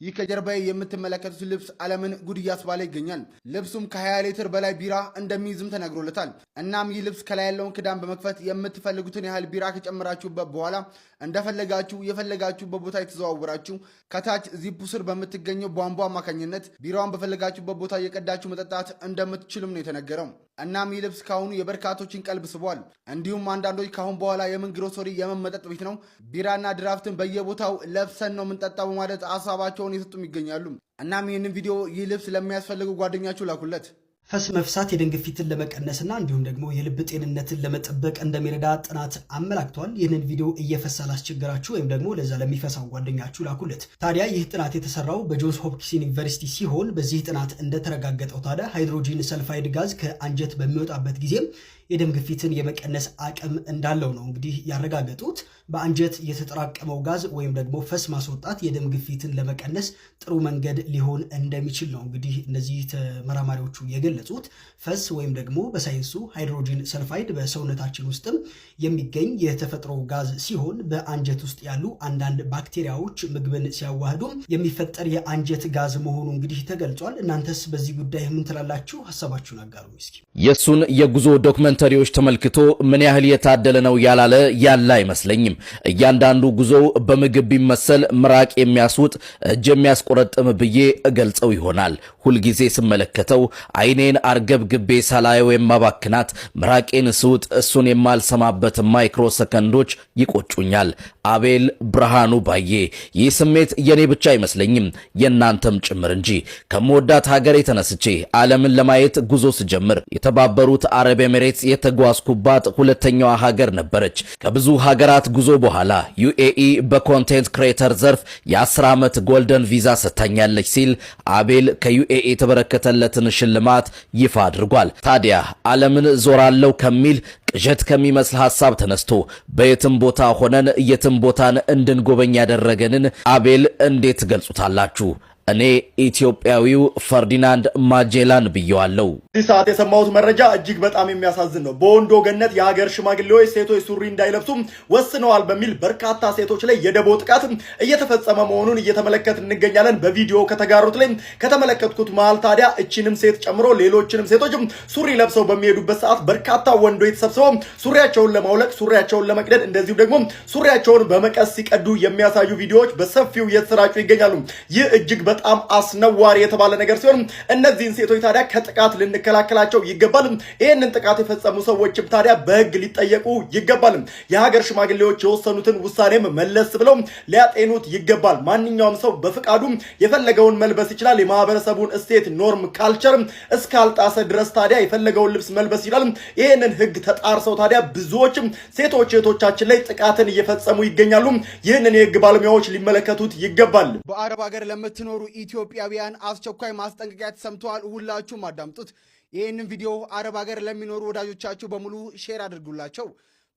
ይህ ከጀርባዬ የምትመለከቱት ልብስ ዓለምን ጉድ እያስባለ ይገኛል። ልብሱም ከ20 ሊትር በላይ ቢራ እንደሚይዝም ተነግሮለታል። እናም ይህ ልብስ ከላይ ያለውን ክዳን በመክፈት የምትፈልጉትን ያህል ቢራ ከጨመራችሁበት በኋላ እንደፈለጋችሁ የፈለጋችሁበት ቦታ የተዘዋወራችሁ ከታች ዚፑ ስር በምትገኘው ቧንቧ አማካኝነት ቢራውን በፈለጋችሁበት ቦታ እየቀዳችሁ መጠጣት እንደምትችሉም ነው የተነገረው። እናም ይህ ልብስ ካሁኑ የበርካቶችን ቀልብ ስቧል። እንዲሁም አንዳንዶች ካሁን በኋላ የምን ግሮሰሪ፣ የምን መጠጥ ቤት ነው፣ ቢራና ድራፍትን በየቦታው ለብሰን ነው የምንጠጣው በማለት ሀሳባቸውን የሰጡም ይገኛሉ። እናም ይህንን ቪዲዮ ይህ ልብስ ለሚያስፈልገው ጓደኛችሁ ላኩለት። ፈስ መፍሳት የደም ግፊትን ለመቀነስና እንዲሁም ደግሞ የልብ ጤንነትን ለመጠበቅ እንደሚረዳ ጥናት አመላክቷል። ይህንን ቪዲዮ እየፈሳ ላስቸገራችሁ ወይም ደግሞ ለዛ ለሚፈሳው ጓደኛችሁ ላኩለት። ታዲያ ይህ ጥናት የተሰራው በጆንስ ሆፕኪንስ ዩኒቨርሲቲ ሲሆን በዚህ ጥናት እንደተረጋገጠው ታዲያ hydrogen sulfide ጋዝ ከአንጀት በሚወጣበት ጊዜም የደም ግፊትን የመቀነስ አቅም እንዳለው ነው እንግዲህ ያረጋገጡት። በአንጀት የተጠራቀመው ጋዝ ወይም ደግሞ ፈስ ማስወጣት የደም ግፊትን ለመቀነስ ጥሩ መንገድ ሊሆን እንደሚችል ነው እንግዲህ እነዚህ ተመራማሪዎቹ የገለጹት። ፈስ ወይም ደግሞ በሳይንሱ hydrogen sulfide በሰውነታችን ውስጥም የሚገኝ የተፈጥሮ ጋዝ ሲሆን በአንጀት ውስጥ ያሉ አንዳንድ ባክቴሪያዎች ምግብን ሲያዋህዱ የሚፈጠር የአንጀት ጋዝ መሆኑ እንግዲህ ተገልጿል። እናንተስ በዚህ ጉዳይ ምን ትላላችሁ? ሀሳባችሁን አጋሩ እስኪ። የእሱን የጉዞ ዶክመንተሪዎች ተመልክቶ ምን ያህል የታደለ ነው ያላለ ያለ አይመስለኝም። እያንዳንዱ ጉዞው በምግብ ቢመሰል ምራቅ የሚያስውጥ፣ እጅ የሚያስቆረጥም ብዬ እገልጸው ይሆናል። ሁልጊዜ ስመለከተው አይኔን አርገብግቤ ሳላየው የማባክናት፣ ምራቄን ስውጥ እሱን የማልሰማበት ማይክሮ ሰከንዶች ይቆጩኛል። አቤል ብርሃኑ ባዬ። ይህ ስሜት የኔ ብቻ አይመስለኝም፣ የእናንተም ጭምር እንጂ። ከምወዳት ሀገሬ ተነስቼ ዓለምን ለማየት ጉዞ ስጀምር የተባበሩት አረብ ኤሜሬትስ የተጓዝኩባት ሁለተኛዋ ሀገር ነበረች። ከብዙ ሀገራት ጉዞ በኋላ UAE በ content creator ዘርፍ የ10 ዓመት golden visa ሰጥታኛለች ሲል አቤል ከ UAE የተበረከተለትን ሽልማት ይፋ አድርጓል። ታዲያ ዓለምን ዞራለው ከሚል ቅዠት ከሚመስል ሐሳብ ተነስቶ በየትም ቦታ ሆነን የትም ቦታን እንድንጎበኝ ያደረገንን አቤል እንዴት ትገልጹታላችሁ? እኔ ኢትዮጵያዊው ፈርዲናንድ ማጄላን ብየዋለሁ። በዚህ ሰዓት የሰማሁት መረጃ እጅግ በጣም የሚያሳዝን ነው። በወንዶ ገነት የሀገር ሽማግሌዎች ሴቶች ሱሪ እንዳይለብሱ ወስነዋል በሚል በርካታ ሴቶች ላይ የደቦ ጥቃት እየተፈጸመ መሆኑን እየተመለከትን እንገኛለን። በቪዲዮ ከተጋሩት ላይ ከተመለከትኩት መሃል ታዲያ እቺንም ሴት ጨምሮ ሌሎችንም ሴቶች ሱሪ ለብሰው በሚሄዱበት ሰዓት በርካታ ወንዶች ተሰብስበው ሱሪያቸውን ለማውለቅ፣ ሱሪያቸውን ለመቅደድ እንደዚሁም ደግሞ ሱሪያቸውን በመቀስ ሲቀዱ የሚያሳዩ ቪዲዮዎች በሰፊው እየተሰራጩ ይገኛሉ። ይህ እጅግ በጣም አስነዋሪ የተባለ ነገር ሲሆን እነዚህን ሴቶች ታዲያ ከጥቃት ልንከላከላቸው ይገባል። ይህንን ጥቃት የፈጸሙ ሰዎችም ታዲያ በሕግ ሊጠየቁ ይገባል። የሀገር ሽማግሌዎች የወሰኑትን ውሳኔም መለስ ብለው ሊያጤኑት ይገባል። ማንኛውም ሰው በፍቃዱ የፈለገውን መልበስ ይችላል። የማህበረሰቡን እሴት፣ norm፣ culture እስካልጣሰ ድረስ ታዲያ የፈለገውን ልብስ መልበስ ይችላል። ይህንን ሕግ ተጣርሰው ታዲያ ብዙዎችም ሴቶች እህቶቻችን ላይ ጥቃትን እየፈጸሙ ይገኛሉ። ይህንን የሕግ ባለሙያዎች ሊመለከቱት ይገባል። በአረብ ሀገር ለምትኖሩ ኢትዮጵያውያን አስቸኳይ ማስጠንቀቂያ ተሰምተዋል። ሁላችሁም አዳምጡት። ይህንን ቪዲዮ አረብ ሀገር ለሚኖሩ ወዳጆቻችሁ በሙሉ share አድርጉላቸው።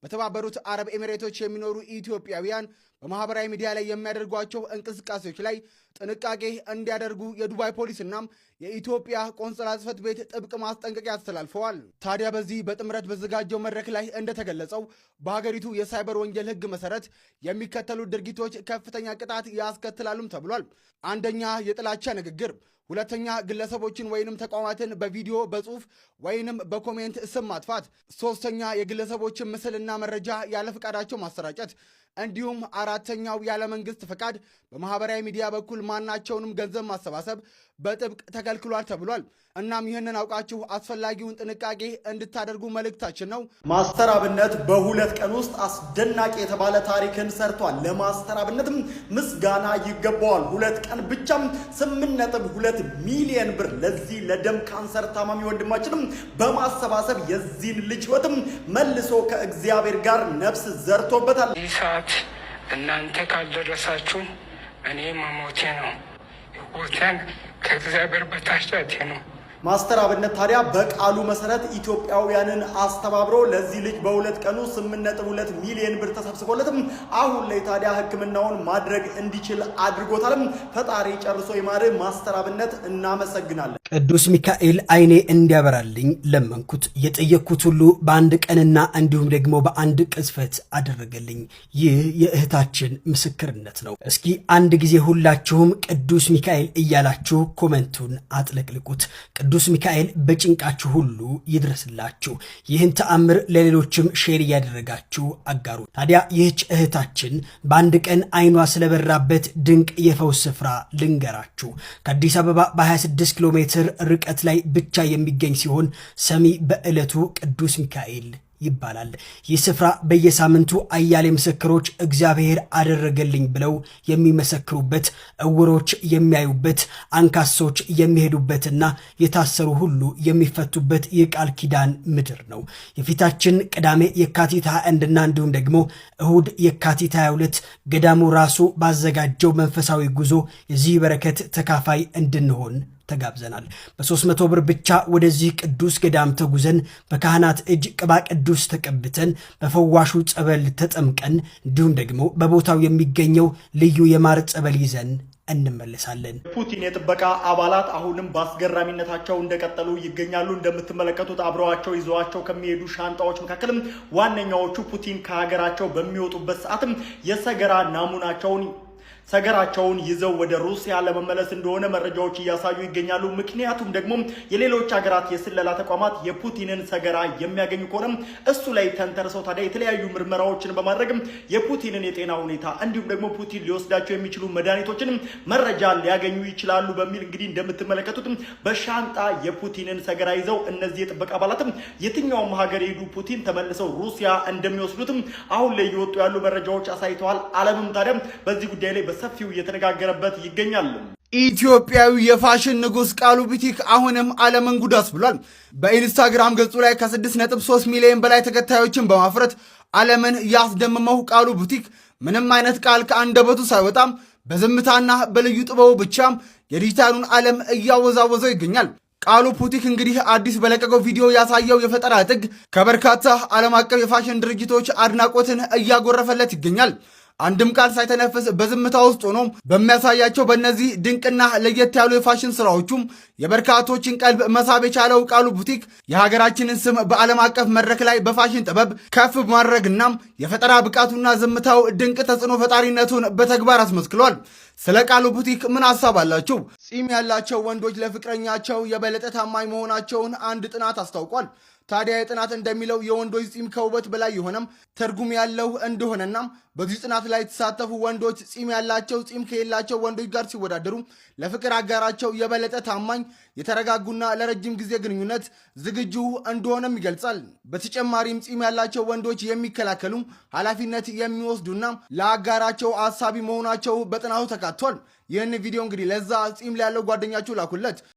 በተባበሩት አረብ ኤሚሬቶች የሚኖሩ ኢትዮጵያውያን በማህበራዊ ሚዲያ ላይ የሚያደርጓቸው እንቅስቃሴዎች ላይ ጥንቃቄ እንዲያደርጉ የዱባይ ፖሊስና የኢትዮጵያ ቆንስላ ጽሕፈት ቤት ጥብቅ ማስጠንቀቂያ አስተላልፈዋል። ታዲያ በዚህ በጥምረት በተዘጋጀው መድረክ ላይ እንደተገለጸው በሀገሪቱ የሳይበር ወንጀል ሕግ መሰረት የሚከተሉት ድርጊቶች ከፍተኛ ቅጣት ያስከትላሉም ተብሏል። አንደኛ፣ የጥላቻ ንግግር። ሁለተኛ፣ ግለሰቦችን ወይንም ተቋማትን በቪዲዮ፣ በጽሁፍ ወይንም በ comment ስም ማጥፋት። ሶስተኛ፣ የግለሰቦችን ምስልና መረጃ ያለ ፈቃዳቸው ማሰራጨት። እንዲሁም አራተኛው ያለ መንግስት ፈቃድ በማህበራዊ ሚዲያ በኩል ማናቸውንም ገንዘብ ማሰባሰብ በጥብቅ ተከልክሏል ተብሏል። እናም ይህንን አውቃችሁ አስፈላጊውን ጥንቃቄ እንድታደርጉ መልእክታችን ነው። ማስተር አብነት በ2 ቀን ውስጥ አስደናቂ የተባለ ታሪክን ሰርቷል። ለማስተር አብነትም ምስጋና ይገባዋል። 2 ቀን ብቻም 8.2 ሚሊየን ብር ለዚህ ለደም ካንሰር ታማሚ ወንድማችንም በማሰባሰብ የዚህን ልጅ ህይወትም መልሶ ከእግዚአብሔር ጋር ነፍስ ዘርቶበታል። ይህ ሰዓት እናንተ ካልደረሳችሁ እኔ መሞቴ ነው። ሕይወቴን ከእግዚአብሔር በታች ነው። ማስተር አብነት ታዲያ በቃሉ መሰረት ኢትዮጵያውያንን አስተባብሮ ለዚህ ልጅ በ2 ቀኑ 8.2 ሚሊዮን ብር ተሰብስቦለትም አሁን ላይ ታዲያ ሕክምናውን ማድረግ እንዲችል አድርጎታልም። ፈጣሪ ጨርሶ ይማር። ማስተር አብነት እናመሰግናለን። ቅዱስ ሚካኤል አይኔ እንዲያበራልኝ ለመንኩት። የጠየቅኩት ሁሉ በአንድ ቀንና እንዲሁም ደግሞ በአንድ ቅጽበት አደረገልኝ። ይህ የእህታችን ምስክርነት ነው። እስኪ አንድ ጊዜ ሁላችሁም ቅዱስ ሚካኤል እያላችሁ comment ኡን አጥለቅልቁት። ቅዱስ ሚካኤል በጭንቃችሁ ሁሉ ይድረስላችሁ። ይህን ተአምር ለሌሎችም share እያደረጋችሁ አጋሩ። ታዲያ ይህች እህታችን በአንድ ቀን አይኗ ስለበራበት ድንቅ የፈውስ ስፍራ ልንገራችሁ። ከአዲስ አበባ በ26 ኪሎ ሜትር ርቀት ላይ ብቻ የሚገኝ ሲሆን ሰሚ በዕለቱ ቅዱስ ሚካኤል ይባላል። ይህ ስፍራ በየሳምንቱ አያሌ ምስክሮች እግዚአብሔር አደረገልኝ ብለው የሚመሰክሩበት፣ እውሮች የሚያዩበት፣ አንካሶች የሚሄዱበትና የታሰሩ ሁሉ የሚፈቱበት የቃል ኪዳን ምድር ነው። የፊታችን ቅዳሜ የካቲት 21ና እንዲሁም ደግሞ እሁድ የካቲት 22 ገዳሙ ራሱ ባዘጋጀው መንፈሳዊ ጉዞ የዚህ በረከት ተካፋይ እንድንሆን ተጋብዘናል። በ300 ብር ብቻ ወደዚህ ቅዱስ ገዳም ተጉዘን በካህናት እጅ ቅባ ቅዱስ ተቀብተን በፈዋሹ ጸበል ተጠምቀን እንዲሁም ደግሞ በቦታው የሚገኘው ልዩ የማር ጸበል ይዘን እንመለሳለን። ፑቲን የጥበቃ አባላት አሁንም በአስገራሚነታቸው እንደቀጠሉ ይገኛሉ። እንደምትመለከቱት አብረዋቸው ይዘዋቸው ከሚሄዱ ሻንጣዎች መካከልም ዋነኛዎቹ ፑቲን ከሀገራቸው በሚወጡበት ሰዓትም የሰገራ ናሙናቸውን ሰገራቸውን ይዘው ወደ ሩሲያ ለመመለስ እንደሆነ መረጃዎች እያሳዩ ይገኛሉ። ምክንያቱም ደግሞ የሌሎች ሀገራት የስለላ ተቋማት የፑቲንን ሰገራ የሚያገኙ ከሆነ እሱ ላይ ተንተርሰው ታዲያ የተለያዩ ምርመራዎችን በማድረግ የፑቲንን የጤና ሁኔታ እንዲሁም ደግሞ ፑቲን ሊወስዳቸው የሚችሉ መድኃኒቶችን መረጃ ሊያገኙ ይችላሉ በሚል እንግዲህ እንደምትመለከቱት በሻንጣ የፑቲንን ሰገራ ይዘው እነዚህ የጥበቃ አባላትም የትኛውም ሀገር የሄዱ ፑቲን ተመልሰው ሩሲያ እንደሚወስዱትም አሁን ላይ እየወጡ ያሉ መረጃዎች አሳይተዋል። ዓለምም ታዲያ በዚህ ጉዳይ ላይ በሰፊው እየተነጋገረበት ይገኛል። ኢትዮጵያዊ የፋሽን ንጉሥ ቃሉ ቡቲክ አሁንም ዓለምን ጉድ አስብሏል። በኢንስታግራም ገጹ ላይ ከ6.3 ሚሊዮን በላይ ተከታዮችን በማፍራት ዓለምን ያስደመመው ቃሉ ቡቲክ ምንም አይነት ቃል ከአንደበቱ ሳይወጣም በዝምታና በልዩ ጥበቡ ብቻም የዲጂታሉን ዓለም እያወዛወዘው ይገኛል። ቃሉ ቡቲክ እንግዲህ አዲስ በለቀቀው ቪዲዮ ያሳየው የፈጠራ ጥግ ከበርካታ ዓለም አቀፍ የፋሽን ድርጅቶች አድናቆትን እያጎረፈለት ይገኛል። አንድም ቃል ሳይተነፍስ በዝምታ ውስጥ ሆኖ በሚያሳያቸው በእነዚህ ድንቅና ለየት ያሉ የፋሽን ስራዎቹም የበርካቶችን ቀልብ መሳብ የቻለው ቃሉ ቡቲክ የሀገራችንን ስም በዓለም አቀፍ መድረክ ላይ በፋሽን ጥበብ ከፍ በማድረግና የፈጠራ ብቃቱና ዝምታው ድንቅ ተጽዕኖ ፈጣሪነቱን በተግባር አስመስክሏል። ስለ ቃሉ ቡቲክ ምን ሀሳብ አላችሁ? ጺም ያላቸው ወንዶች ለፍቅረኛቸው የበለጠ ታማኝ መሆናቸውን አንድ ጥናት አስታውቋል። ታዲያ የጥናት እንደሚለው የወንዶች ጺም ከውበት በላይ የሆነም ትርጉም ያለው እንደሆነና በዚህ ጥናት ላይ የተሳተፉ ወንዶች ጺም ያላቸው ጺም ከሌላቸው ወንዶች ጋር ሲወዳደሩ ለፍቅር አጋራቸው የበለጠ ታማኝ፣ የተረጋጉና ለረጅም ጊዜ ግንኙነት ዝግጁ እንደሆነም ይገልጻል። በተጨማሪም ጺም ያላቸው ወንዶች የሚከላከሉ፣ ኃላፊነት የሚወስዱና ለአጋራቸው አሳቢ መሆናቸው በጥናቱ ተካቷል። ይህን ቪዲዮ እንግዲህ ለዛ ጺም ያለው ጓደኛችሁ ላኩለት።